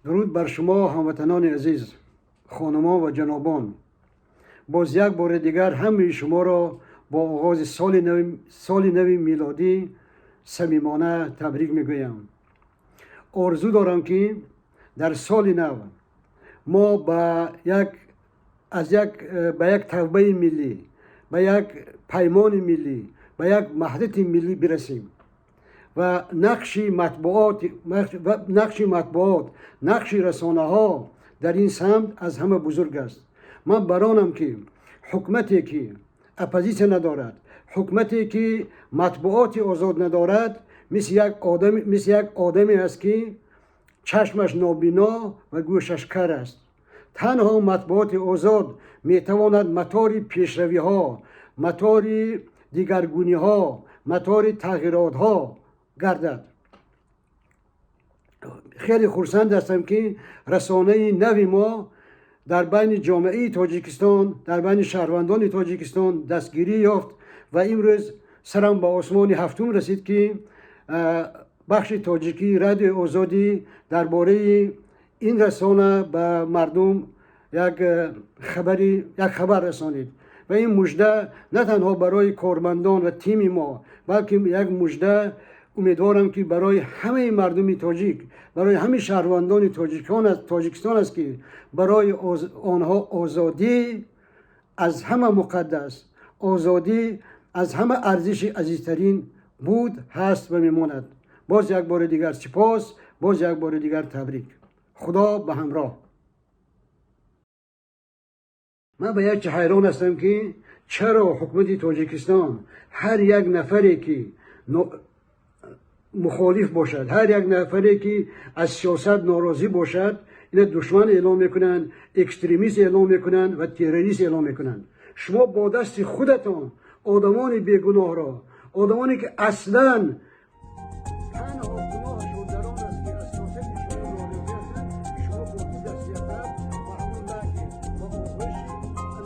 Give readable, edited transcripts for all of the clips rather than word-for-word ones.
Дуруд бар шумо, ҳамватанони азиз, хонумон ва ҷанобон. Боз як бори дигар ҳамаи шуморо бо оғози соли нави милодӣ самимона табрик мегӯям. Орзу дорам, ки дар соли нав мо ба як тавбаи миллӣ, ба як паймони миллӣ, ба як ваҳдати миллӣ бирасем ва нақши матбуот, нақши расонаҳо дар ин самт аз ҳама бузург аст. Ман баронам, ки ҳукумате, ки оппозитсия надорад, ҳукумате, ки матбуоти озод надорад, мисли як одаме аст, ки чашмаш нобино ва гӯшаш кар аст. Танҳо матбуоти озод метавонад мотори пешравиҳо, мотори дигаргуниҳо, мотори тағйиротҳо гардад. Хеле хурсанд ҳастам, ки расонаи нави мо дар байни ҷомеаи Тоҷикистон, дар байни шаҳрвандони Тоҷикистон дастгирӣ ёфт ва имрӯз сарам ба осмони ҳафтум расид, ки бахши тоҷикии Радиои Озодӣ дар бораи ин расона ба мардум як хабар расонид. Ва ин мужда на танҳо барои кормандон ва тими мо, балки як мужда, умедворам, ки барои ҳамаи мардуми тоҷик, барои ҳамаи шаҳрвандони Тоҷикистон аст, ки барои онҳо озодӣ аз ҳама муқаддас, озодӣ аз ҳама арзиши азизтарин буд, ҳаст ва мемонад. Боз як бори дигар сипос, боз як бори дигар табрик. Худо ба ҳамроҳ. Ман ба як чи ҳайрон ҳастам, ки чаро ҳукумати Тоҷикистон ҳар як нафаре, ки мухолиф бошад, ҳар як нафаре, ки аз сиёсат норозӣ бошад, ина душман эълон мекунанд, экстремист эълон мекунанд ва террорист эълон мекунанд. Шумо бо дасти худатон одамони бегуноҳро, одамоне, ки аслан танҳо гуноҳашон дар он аст, ки аз сиёсати шумо норозӣ ҳастанд, шумо бо ду дасти адаб ба ҳамон лагер, ба оғӯши ифротиҳо.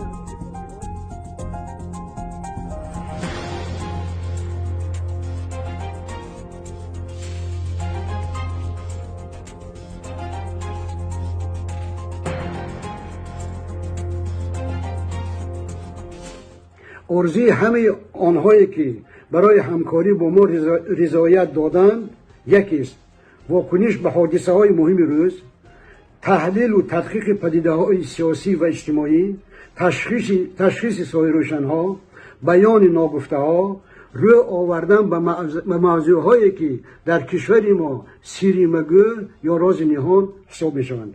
Орзуи ҳамаи онҳое, ки барои ҳамкорӣ бо мо ризоят доданд, якест: вокуниш ба ҳодисаҳои муҳими рӯз, таҳлилу тадқиқи падидаҳои сиёсӣ ва иҷтимоӣ, ташхиси соирӯшанҳо, баёни ногуфтаҳо, рӯ овардан ба мавзӯъҳое, ки дар кишвари мо сирри магӯ ё рози ниҳон ҳисоб мешаванд.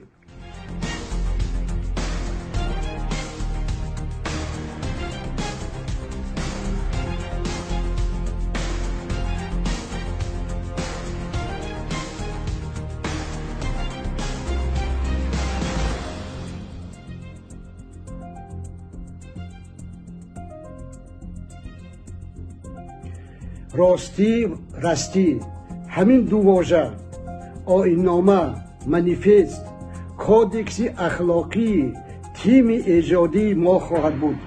Ростӣ, растӣ, ҳамин ду вожа оиннома, манифест, кодекси ахлоқии тими эҷодии мо хоҳад буд.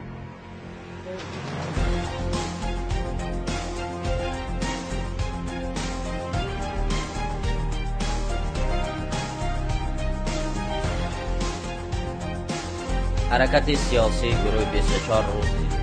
Ҳаракати сиёсии гурӯҳи 24 рӯз.